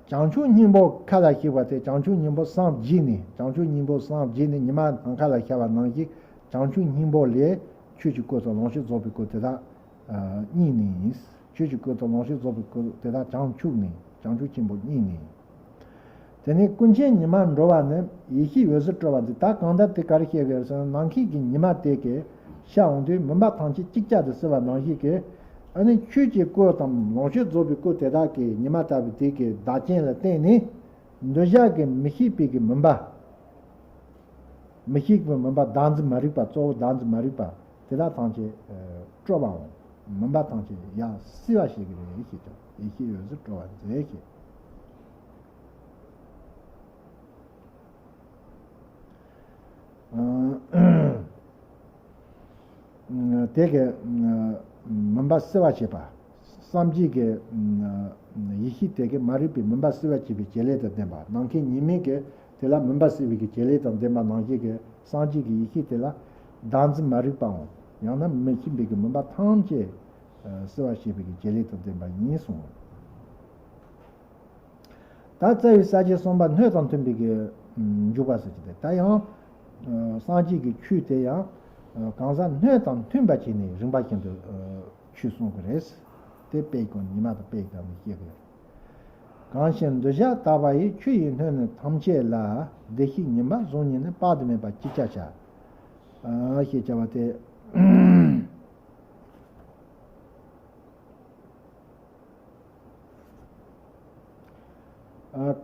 བྱང་ཆུབ་སྙིང་པོ་ཁ་ལ་ཞིག་པ་སྟེ། བྱང་ཆུབ་སྙིང་པོ་སངས་རྒྱས་ནས། བྱང་ཆུབ་སྙིང་པོ་སངས་རྒྱས་ནས་ཉི་མ་ནམ་མཁའ་ལ་ཤར་བ་ནང་བཞིན་བྱང་ཆུབ་སྙིང་པོ་ལས་ཆོས་ཀྱི་སྐུ་དང་ལོངས་སྤྱོད་རྫོགས་པའི་སྐུ་དེ་དག་རྙེད་ནས། ཆོས་ཀྱི་སྐུ་དང་ལོངས་སྤྱོད་རྫོགས་པའི་སྐུ་དེ་དག་བྱང་ཆུབ་ནས། བྱང་ཆུབ་ཆེན་པོ་རྙེད་ནས། དེ་ནས་ཀུན་མཁྱེན་ཉི་མ་འགྲོ་བ་ནི། ཡེ་ཤེས་འོད་ཟེར་སྤྲོ་བར་མཛད། ད་གང་ལྟར་དེ་ག་རེ་བཤད་ཀྱི་རེད་ཟེར་ན། ནམ་མཁའི་གི་ཉི་མ་དེ་གས་ཤར་འོང་དུས་མུན་པ་ཐམས་ཅད་ཅིག་ཅར་དུ་བསིལ་བ་ནང་བཞིན་གྱི། ཨ་ནི་ཆོས་ཀྱི་སྐུ་དང་ལོངས་སྤྱོད་རྫོགས་པའི་སྐུ་དེ་དག་གིས། ཉི་མ་ལྟ་བུ་དེ་གའི་བདག་རྐྱེན་ལ་བརྟེན་ནས་འདོད་ཆགས་ཀྱི་མི་ཤེས་པའི་གི་མུན་པ། མི་ཤེས་པའི་མུན་པ། བདག་འཛིན་མ་རིག་པ། གཙོ་བོ་བདག་འཛིན་མ་རིག་པ་དེ་དག་ཐམས་ཅད་སྤྲོ་བ་འོང་། མུན་པ་ཐམས་ཅད་ཡར་བསིལ་བ་ཞིག་རེད་ཞེས་ཀྱང་ཡེ་ཤེས་འོད་ཟེར་སྤྲོ་བར་མཛད་ཞེས། དེ་གའི་མུན་པ་བསིལ་བར་བྱེད་པ། སངས་རྒྱས་ཀྱི་ཡེ་ཤེས་དེ་གའི་མ་རིག་པའི་མུན་པ་བསིལ་བར་བྱེད་པའི་བྱེད་ལས་དང་ལྡན་པ། ནམ་མཁའི་ཉི་མའི་གི་དེ་ལ་མུན་པ་བསིལ་བའི་གི་བྱེད་ལས་དང་ལྡན་པ་ནང་བཞིན་གྱི་སངས་རྒྱས་ཀྱི་ཡེ་ཤེས་དེ་ལ་བདག་འཛིན་མ་རིག་པའམ་ཡང་ན་མི་ཤེས་པའི་གི་མུན་པ་ཐམས་ཅད་བསིལ་བར་བྱེད་པའི་གི་བྱེད་ལས་དང་ལྡན་པ་ཡིན་གསུངས། ད་རྩ་བའི་ས་བཅད་གསུམ་པ་སྣོད་དང་མཐུན་པའི་གི་འཇུག་པ་ཟེར་གྱི་དེ། ད་ཡང་སངས་རྒྱས་ཀྱི་ཆོས་དེ་ཡང་གང་ཟག་སྣོད་དང་མཐུན་པ་བྱས་ནས་རིམ་པ་བཞིན་དུ་ཆོས་གསུང་གི་རེད། དེ་དཔེ་ཀུན་ཉི་མ་དང་དཔེ་ཀྱི་དང་ནི་བཤད་གི་རེད། གང་ཕྱིར་འདོད་ཆགས་དག་པ་ཡི། ཆོས་ཡི་སྣོད་ནི་ཐམས་ཅད་ལ། བདེ་གཤེགས་ཉི་མ་གཟུགས་བརྙན་ནི། དཔག་ཏུ་མེད་པ་ཅིག་ཅར་བྱ། ཞེས་བྱ་བ་སྟེ།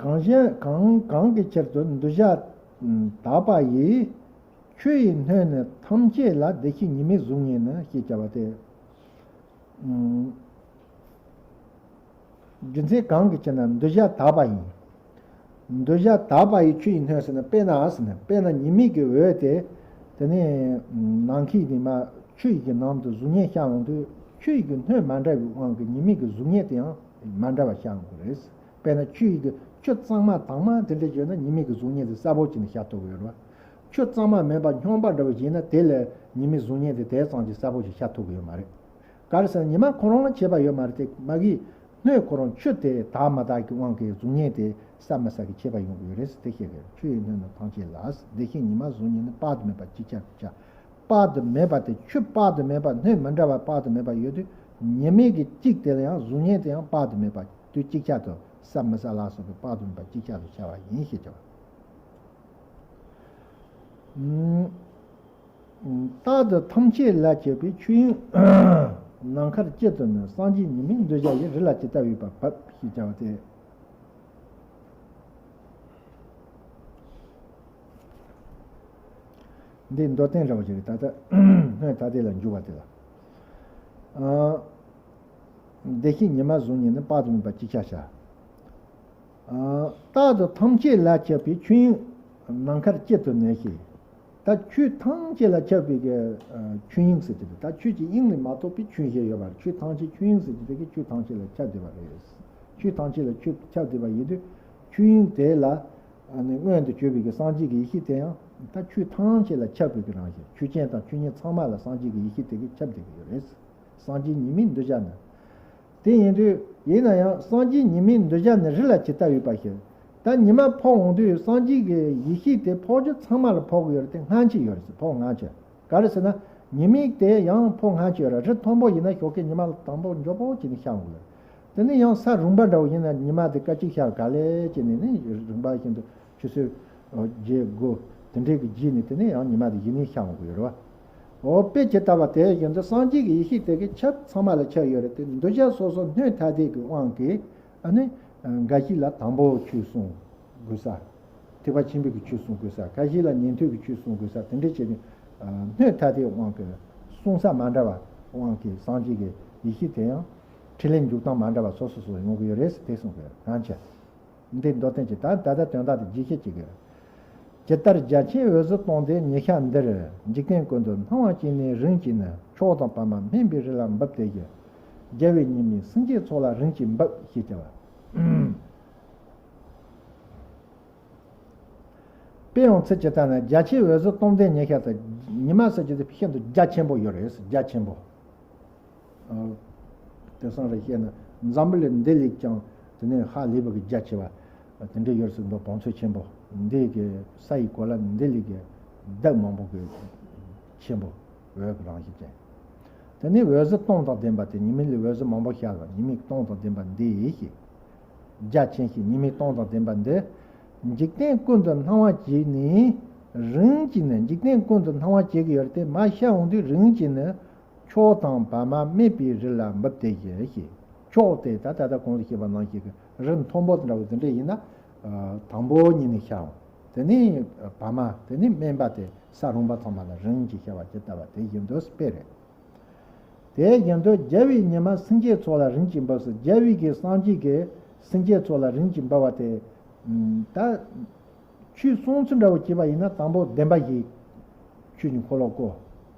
གང་ཞིག་གང་གང་གི་ཕྱིར་དུ་འདོད་ཆགས་དག་པ་ཡི། ཆོས་ཡི་སྣོད་ནི་ཐམས་ཅད་ལ། བདེ་གཤེགས་ཉི་མའི་གཟུགས་བརྙན་ནི་ཞེས་བྱ་བ་སྟེ། རྒྱུ་མཚན་གང་གི་ཕྱིར་ན་འདོད་ཆགས་དག་པ་ཡི། འདོད་ཆགས་དག་པ་ཡི་ཆོས་ཡི་སྣོད་ཟེར་ན། དཔེར་ན་ཟེར་ན། དཔེར་ན་ཉི་མའི་གི་འོད་དེ། དེ་ནས་ནམ་མཁའི་ནི་མ་ཆུ་ཡི་གི་ནང་དུ་གཟུགས་བརྙན་ཤར་འོང་དུས། ཆུ་ཡི་གི་སྣོད་མ་འདྲ་བའི་དབང་གིས་ཉི་མའི་གི་གཟུགས་བརྙན་དེ་ཡང་མ་འདྲ་བ་ཤར་འོང་གི་རེད། དཔེར་ན་ཆུ་ཡི་གི་ཆུ་གཙང་མ་དྭངས་མ་དེ་འདྲ་བརྗོད་ན་ཉི་མའི་གི་གཟུགས་བརྙན་དེ་གསལ་པོ་བྱས་ནས་ཤར་ཐུབ་ཀྱི་ཡོད་རེད་བ། ཆུ་གཙང་མ་མིན་པ་སྙོམས་པ་འདྲ་བོ་བྱས་ན་དེ་ལས་ཉི་མའི་གཟུགས་བརྙན་དེ་དེ་ཙམ་གྱིས་གསལ་པོ་ཞིག་ཤར་ཐུབ་ཀྱི་ཡོད་མ་རེད། ག་རེ་ཟེར་ན་ཉི་མ་ཁོ་རང་ལ་ཁྱད་པར་ཡོད་མ་རེད་དེ། མ་གི་སྣོད་ཁོ་རང་ཆུ་དེ་དག་མ་དག་གི་དབང་གིས་གཟུགས་བརྙན་དེ་གསལ་མི་གསལ་གྱི་ཁྱད་པར་ཡོང་གི་ཡོད་རེད་ཟེར་དེ་བཤད་ཀྱི་རེད། ཆོས་ཡི་སྣོད་ནི་ཐམས་ཅད་ལ། བདེ་གཤེགས་ཉི་མ་གཟུགས་བརྙན་ནི། དཔག་ཏུ་མེད་པ་ཅིག་ཅར་བྱ། དཔག་ཏུ་མེད་པ་དེ་ཆུ་དཔག་ཏུ་མེད་པ་སྣོད་མི་འདྲ་བ་དཔག་ཏུ་མེད་པ་ཡོད་དུས། ཉི་མའི་གི་གཅིག་དེ་ལ་ཡང་གཟུགས་བརྙན་དེ་ཡང་དཔག་ཏུ་མེད་པ་དུས་གཅིག་ཅར་དུ་གསལ་མི་གསལ་ལ་སོགས་པའི་དཔག་ཏུ་མེད་པ་གཅིག་ཅར་དུ་ཤར་བ་ཡིན་ཞེས་བྱ་བ། རྟག་ཏུ་ཐམས་ཅད་ལ་ཁྱབ་པའི་ཆོས་དབྱིངས་ནམ་མཁར་གཅིག་ཏུ་ནི། སངས་རྒྱས་ཉི་མའི་འདོད་ཆགས་ཡིས། རི་ལ་ཇི་ལྟ་བས་པར་བབ་ཞེས་བྱ་བ་སྟེ། འདི་མདོར་བསྟན་འདྲ་བོ་ཞིག་རེད། ད་ལྟ་ སྣོད་ཐ་དད་ལ་འཇུག་པ་དེ་ལ། ཨ། བདེ་གཤེགས་ཉི་མ་གཟུགས་བརྙན་ནི་དཔག་ཏུ་མེད་པ་ཅིག་ཆ་བཞག་ཨ། རྟག་ཏུ་ཐམས་ཅད་ལ་ཁྱབ་པའི་ཆོས་དབྱིངས་ནམ་མཁར་གཅིག་ཏུ་གནས་ཤིང་། ད་ཆོས་ཐམས་ཅད་ལ་ཁྱབ་པའི་གི་ཨ་ཆོས་དབྱིངས་ཟེར་གྱི་འདུག་ད་ཆོས་ཀྱི་དབྱིངས་ལས་མ་གཏོགས་པའི་ཆོས་གཞན་ཡོད་པར། ཆོས་ཐམས་ཅད་ཆོས་དབྱིངས་ཟེར་གྱི་འདུག་གི། ཆོས་ཐམས་ཅད་ལ་ཁྱབ་བསྡད་པ་རེད། ཆོས་ཐམས་ཅད་ལ་ཁྱབ་ཁྱབ་བསྡད་པ་ཡིན་དུས། ཆོས་དབྱིངས་དེ་ལ་ཨ་ནི་མངོན་དུ་གྱུར་པའི་གི་སངས་རྒྱས་ཀྱི་ཡེ་ཤེས་དེ་ཡང་ད་ཆོས་ཐམས་ཅད་ལ་ཁྱབ་པའི་གི་རང་བཞིན། ཆོས་ཅན་དང་ཆོས་ཉིད་ཚང་མ་ལ་སངས་རྒྱས་ཀྱི་ཡེ་ཤེས་དེ་གིས་ཁྱབ་བསྡད་ཀྱི་ཡོད་རེད། སངས་རྒྱས་ཉི་མའི་གདུལ་བྱ་ནི། དེ་ཡིན་དུས་ཡིན་ན་ཡང་སངས་རྒྱས་ཉི་མའི་གདུལ་བྱ་ནི་རི་ལ་ཇི་ལྟ་བ་བཞིན། ད་ཉི་མ་ཕོག་འོང་དུས་སངས་རྒྱས་ཀྱི་ཡེ་ཤེས་དེ་ཕོག་རྒྱུ་ཚང་མ་ལ་ཕོག་གི་ཡོད་རེད་དེ། སྔ་ཕྱི་ཡོད་རེད། ཕོག་སྔ་ཕྱི། ག་རེ་ཟེར་ན། ཉི་མ་དེ་ཡང་ཕོག་སྔ་ཕྱི་ཡོད་རེད། རི་མཐོན་པོ་ཡིན་ན་ཞོགས་ཀས་ཉི་མ་ལ་དང་པོ་མགྱོགས་པོ་བྱས་ནས་ཤར་འོང་གི་རེད། དེ་ནས་ཡང་ས་རུང་པ་འདྲ་བོ་ཡིན་ན་ཉི་མ་དེ་སྐད་ཅིག་ཤར། ག་ལེ་བྱས་ནས་ནི་རིམ་པ་བཞིན་དུ་ཆུ་ཚོད་བརྒྱད་དགུ་དེ་འདྲའི་གི་རྗེས་ནས་དེ་ནས་ཡང་ཉི་མ་དེ་གཞི་ནས་ཤར་འོང་གི་ཡོད་རེད་བ། འོ་དཔེ་ཇི་ལྟ་བ་དེ་བཞིན་དུ་སངས་རྒྱས་ཀྱི་ཡེ་ཤེས་དེ་གིས་ཁྱབ། ཚང་མ་ལ་ཁྱབ་ཡོད་རེད་དེ། གདུལ་བྱ་སོ་སོ་སྣོད་ཐ་དད་ཀྱི་དབང་གིས་ཨ་ནི་འགའ་ཞིག་ལ་དང་པོ་ཆོས་གསུང་དགོས་ས། ཐེག་པ་ཆེན་པོའི་གི་ཆོས་གསུང་དགོས་ས། འགའ་ཞིག་ལ་ཉན་ཐོས་ཀྱི་ཆོས་གསུང་དགོས་ས། དེ་འདྲ་བྱས་ནས་སྣོད་ཐ་དད་དབང་གིས་གསུང་ས་མ་འདྲ་བ་དབང་གིས་སངས་རྒྱས་ཀྱི་ཡེ་ཤེས་དེ་ཡང་ཕྲིན་ལས་འཇུག་སྟངས་མ་འདྲ་བ་སོ་སོ་སོ་ཡོང་གི་ཡོད་རེད་ཟེར་དེ་གསུངས་པའི་སྐད་ཆ། འདི་མདོ་བསྟན་གྱི་ད་ད་ལྟ་དོན་དག་དེ་རྒྱས་བཤད་བྱེད་དགོས། ཇི་ལྟར་རྒྱ་ཆེན་འོད་ཟེར་སྟོང་ལྡན་ཉི་ཤར་འདིར། འཇིག་རྟེན་ཀུན་ཏུ་སྣང་བ་སྐྱེས་ནས་རིམ་གྱིས་ནི། མཆོག་དང་བར་མ་སྨིན་པའི་རི་ལ་འབབ་སྟེ་བཞུགས། རྒྱལ་བའི་ཉི་མས་སེང་གེའི་ཚོགས་ལ་རིམ་གྱིས་འབབ་ཞེས་བྱ་བ། དཔེ་ཡང་ཚིག་ཇི་ལྟར་ན། རྒྱ་ཆེན་འོད་ཟེར་སྟོང་ལྡན་ཉི་ཤར་དུ། ཉི་མ་ཟེར་རྒྱུ་དེ་ཤིན་ཏུ་རྒྱ་ཆེན་པོ་ཡོད་རེད། རྒྱ་ཆེན་པོ། ཨ། དེང་སང་རེ་བཤད་ན་འཛམ་བུ་གླིང་འདི་ལས་ཀྱང་དེ་ནས་ཧ་ལས་པ་གི་རྒྱ་ཆེ་བ་དེ་འདྲ་ཡོད་ཟེར་འདུག་བང་མཛོད་ཆེན་པོ་འདི་གི་ས་ཡི་གོ་ལ་འདི་ལས་ཀྱི་ལྡབ་མང་པོ་གི་ཆེན་པོ་འོད་ཀྱི་རང་བཞིན་ཅན། དེ་ནས་འོད་ཟེར་སྟོང་དང་ལྡན་པ་དེ། ཉི་མ་ལས་འོད་ཟེར་མང་པོ་ཤར་བ། ཉི་མའི་སྟོང་དང་ལྡན་པ་འདི་ཞེས། རྒྱ་ཆེན་ཞིང་ཉི་མའི་སྟོང་དང་ལྡན་པ་འདི། འཇིག་རྟེན་ཀུན་ཏུ་སྣང་བ་བྱས་ནས་རིམ་གྱིས་ནི། འཇིག་རྟེན་ཀུན་ཏུ་སྣང་བ་བྱེད་ཀྱི་ཡོད་རེད་དེ། མར་ཤར་འོང་དུས་རིམ་གྱིས་ནི། མཆོག་དང་བར་མ་སྨིན་པའི་རི་ལ་འབབ་སྟེ་བཞུགས་ཞེས། མཆོག་དེ་ད་ད་ལྟ་གོང་དུ་བཤད་པ་ནང་བཞིན་གྱི་རི་མཐོན་པོ་འདྲ་བོ་དེ་འདྲ་ཡིན་ན། ཨ། དང་པོ་ཉིད་ནས་ཤར་འོང་། དེ་ནས་བར་མ། དེ་ནས་སྨིན་པ་དེ་ས་རུང་པ་ཚང་མ་ལ་རིམ་གྱིས་ཤར་བ་ཇི་ལྟ་བ་དེ་བཞིན་དུ་དཔེ་རེད། དེ་བཞིན་དུ་རྒྱལ་བའི་ཉི་མ་སེང་གེའི་ཚོགས་ལ་རིམ་གྱིས་འབབ་ཟེར། རྒྱལ་བའི་གི་སངས་རྒྱས་ཀྱི་སེང་གེའི་ཚོགས་ལ་རིམ་གྱིས་འབབ་པ་དེ། ཨ། ད་ཆོས་གསུང་ཚུལ་འདྲ་བོ་བྱས་པ་ཡིན་ན་དང་པོ་བདེན་པ་བཞིའི་ཆོས་ཀྱི་འཁོར་ལོ་བསྐོར།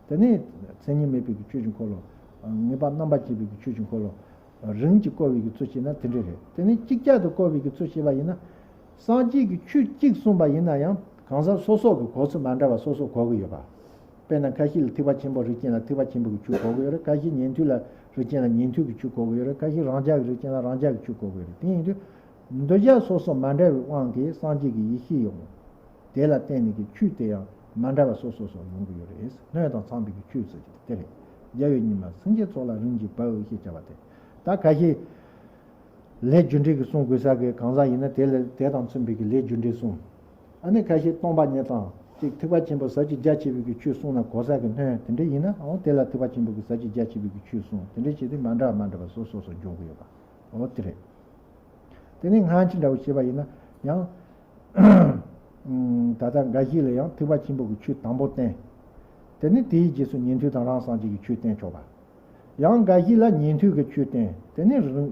དེ་ནས་མཚན་ཉིད་མེད་པའི་གི་ཆོས་ཀྱི་འཁོར་ལོ། ངེས་པ་རྣམ་པར་འབྱེད་པའི་གི་ཆོས་ཀྱི་འཁོར་ལོ། རིམ་གྱིས་བསྐོར་བའི་གི་ཚུལ་བྱས་ན་དེ་འདྲ་རེད། དེ་ནས་ཅིག་ཅར་དུ་བསྐོར་བའི་གི་ཚུལ་བྱས་པ་ཡིན་ན། སངས་རྒྱས་ཀྱི་ཆོས་གཅིག་གསུངས་པ་ཡིན་ན་ཡང་གང་ཟག་སོ་སོ་གི་གོ་ཚུལ་མ་འདྲ་བ་སོ་སོ་གོ་གི་ཡོད་པ། དཔེར་ན་ཁ་ཤས་ལ་ཐེག་པ་ཆེན་པོ་རིགས་ཅན་ལ་ཐེག་པ་ཆེན་པོ་གི་ཆོས་གོ་གི་ཡོད་རེད། ཁ་ཤས་ཉན་ཐོས་ལ་རིགས་ཅན་ལ་ཉན་ཐོས་ཀྱི་ཆོས་གོ་གི་ཡོད་རེད། ཁ་ཤས་རང་རྒྱལ་གྱི་རིགས་ཅན་ལ་རང་རྒྱལ་གྱི་ཆོས་གོ་གི་ཡོད་རེད། དེ་ཡིན་དུས་གདུལ་བྱ་སོ་སོ་མ་འདྲ་བའི་དབང་གིས་སངས་རྒྱས་ཀྱི་ཡེ་ཤེས་ཡོང་། དེ་ལ་བརྟེན་ནས་ཀྱི་ཆོས་དེ་ཡང་མ་འདྲ་བ་སོ་སོ་སོ་ཡོང་གི་ཡོད་རེད། སྣོད་དང་ཚངས་པའི་གི་ཆོས་ཟེར་གྱི་དེ་རེད། རྒྱལ་བའི་ཉི་མ་སེང་གེའི་ཚོགས་ལ་རིམ་གྱིས་འབབ་ཞེས་བྱ་བ་དེ། ད་ཁ་ཤས་ལས་རྒྱུ་འབྲས་ཀྱི་གསུང་དགོས་ས་གི་གང་ཟག་ཡིན་ན་དེ་ལ་དེ་དང་མཚུངས་པའི་གི་ལས་རྒྱུ་འབྲས་གསུང་། ཨ་ནི་ཁ་ཤས་སྟོང་པ་ཉིད་དང་གཅིག་ཐེག་པ་ཆེན་པོ་ཟབ་ཅིང་རྒྱ་ཆེ་བའི་གི་ཆོས་གསུང་ན་གོ་ས་གི་སྣོད་དེ་འདྲ་ཡིན་ན། འོ་དེ་ལ་ཐེག་པ་ཆེན་པོ་གི་ཟབ་ཅིང་རྒྱ་ཆེ་བའི་གི་ཆོས་གསུང་། དེ་འདྲ་བྱས་ཏེ་མ་འདྲ་བ་མ་འདྲ་བ་སོ་སོ་སོ་འབྱུང་གི་ཡོད་པ། འོ་དེ་རེད། དེ་ནས་སྔ་ཕྱི་འདྲ་བོ་བྱས་པ་ཡིན་ན་ཡང་། ད་ལྟ་འགའ་ཞིག་ལ་ཡང་ཐེག་པ་ཆེན་པོ་གི་ཆོས་དང་པོ་བསྟན། དེ་ནས་དེའི་རྗེས་སུ་ཉན་ཐོས་དང་རང་སངས་རྒྱས་ཀྱི་ཆོས་བསྟན་ཆོག་པ། ཡང་འགའ་ཞིག་ལ་ཉན་ཐོས་ཀྱི་ཆོས་བསྟན། དེ་ནས་རང་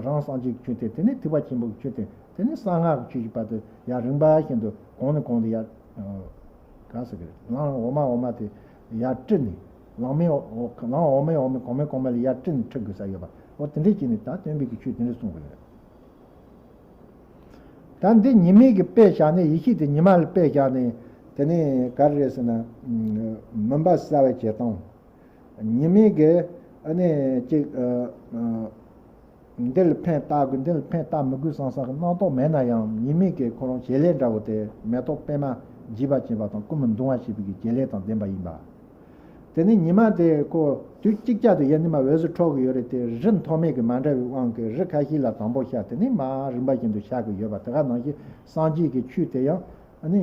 རང་སངས་རྒྱས་ཀྱི་ཆོས་བསྟན། དེ་ནས་ཐེག་པ་ཆེན་པོ་གི་ཆོས་བསྟན། དེ་ནས་གསང་སྔགས་ཀྱི་ཆོས་ཀྱི་བར་དུ་ཡར་རིམ་པ་བཞིན་དུ་གོང་ནས་གོང་དུ་ཡར། ག་ཟེར་གི་རེད། ལམ་འོག་མ་འོག་མ་དེ་ཡར་བཀྲུས་ནས། ལམ་མེ་འོག་ལམ་འོག་མའི་འོག་མའི་གོང་མའི་གོང་མ་ལ་ཡར་བཀྲུས་ནས་ཁྲིད་དགོས་ས་ཡོད་པ། འོ་དེ་འདྲས་བྱས་ནས་ད་སྟོན་པའི་གི་ཆོས་དེ་འདྲས་གསུང་གི་ཡོད་རེད། ད་འདི་ཉི་མའི་གི་དཔེ་བཞག་ནས། ཡེ་ཤེས་དེ་ཉི་མ་ལ་དཔེ་བཞག་ནས། དེ་ནས་ག་རེ་རེད་ཟེར་ན། མུན་པ་བསལ་བའི་བྱེད་སྟངས། ཉི་མའི་གི་ཨ་ནི་ཅིག་ཨ། ཨ། འདི་ལ་ཕན་བཏགས་དགོས། འདི་ལ་ཕན་བཏགས་མི་དགོས་བསམ་བསམ་གི་རྣམ་རྟོག་མེད་ན་ཡང་། ཉི་མའི་གི་ཁོ་རང་བྱེད་ལས་འདྲ་བོ་དེ་མེ་ཏོག་པད་མ་རྒྱས་པ་ཅན་པ་དང་ཀུན་མི་འདུང་བ་ཞེས་པའི་གི་བྱེད་ལས་དང་ལྡན་པ་ཡིན་པ། དེ་ནས་ཉི་མ་དེ་ཁོ་དུས་གཅིག་ཅར་དུ་ཡར་ཉི་མ་འོད་ཟེར་འཕྲོ་གི་ཡོད་རེད་དེ། རི་མཐོ་དམན་གྱི་མ་འདྲ་བའི་དབང་གིས་རི་ཁ་ཤས་ལ་དང་པོ་ཤར། དེ་ནས་མར་རིམ་པ་བཞིན་དུ་ཤར་གི་ཡོད་པ། དེ་ག་ནང་བཞིན་སངས་རྒྱས་ཀྱི་ཆོས་དེ་ཡང་ཨ་ནི་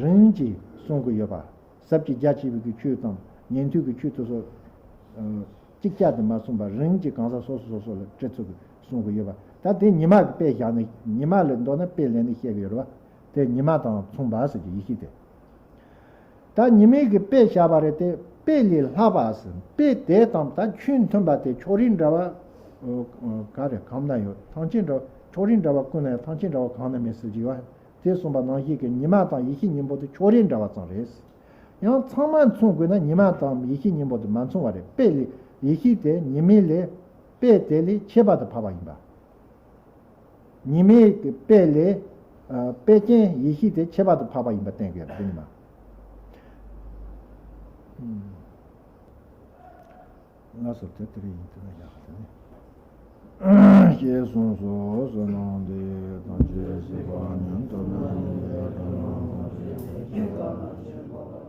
རིམ་གྱིས་གསུང་གི་ཡོད་པ། ཟབ་ཅིང་རྒྱ་ཆེ་བའི་གི་ཆོས་དང་ཉན་ཐོས་ཀྱི་ཆོས་དེ་ཚོ་གཅིག་ཅར་དུ་མ་གསུངས་པར་རིམ་གྱིས་གང་ཟག་སོ་སོ་སོ་སོ་ལ་སྤྲད་ཚུལ་གྱི་གསུང་གི་ཡོད་པ། ད་དེ་ཉི་མ་གི་དཔེ་བཞག་ནས། ཉི་མ་ལ་མདོར་ན་དཔེ་ལེན་ནས་བཤད་གི་ཡོད་རེད་བ། དེ་ཉི་མ་དང་མཚུངས་པ་ཟེར་གྱི་ཡེ་ཤེས་དེ། ད་ཉི་མའི་གི་དཔེ་བཞག་པ་རེད་དེ། དཔེ་ལས་ལྷག་པ་ཟེར། དཔེ་དེ་དང་ད་ཆོས་མཐུན་པ་དེ་ཕྱོགས་རིས་འདྲ་བ་ག་རེ་གང་ན་ཡོད། ཐམས་ཅད་འདྲ་བ། ཕྱོགས་རིས་འདྲ་བ་ཀུན་ན་ཡང་ཐམས་ཅད་འདྲ་བ་གང་ན་མེད་ཟེར་གྱི་ཡོད། དེ་གསུངས་པ་ནང་བཞིན་གྱི་ཉི་མ་དང་ཡེ་ཤེས་སྙིང་པོ་དེ་ཕྱོགས་རིས་འདྲ་བ་ཙམ་རེད། ཡང་ཚང་མ་མཚུངས་དགོས་ན་ཉི་མ་དང་ཡེ་ཤེས་སྙིང་པོ་དེ་མ་མཚུངས་པ་རེད། དཔེ་ལས་ཡེ་ཤེས་དེ་ཉི་མའི་ལས། དཔེ་དེ་ལས་ཁྱད་པར་དུ་འཕགས་པ་ཡིན་པ། ཉི་མའི་དཔེ་ལས། ཨ། དཔེ་ཅན་ཡེ་ཤེས་དེ་ཁྱད་པར་དུ་འཕགས་པ་ཡིན་པ་བསྟན་དགོས་པ་དེ་ཉི་མ། ལགས་སོ། དེ་དེ་རིང་ཡིན་དུས་ན་ཡག་པ་དེ་ནི། ཞེས་གསུངས་སོ། བསོད་ནམས་འདི་ཡིས་ཐམས་ཅད་གཟིགས་པ་ཉིད། ཐོབ་ནས་ཉེས་པའི་དགྲ་རྣམས་ཕམ་བྱས་ཏེ།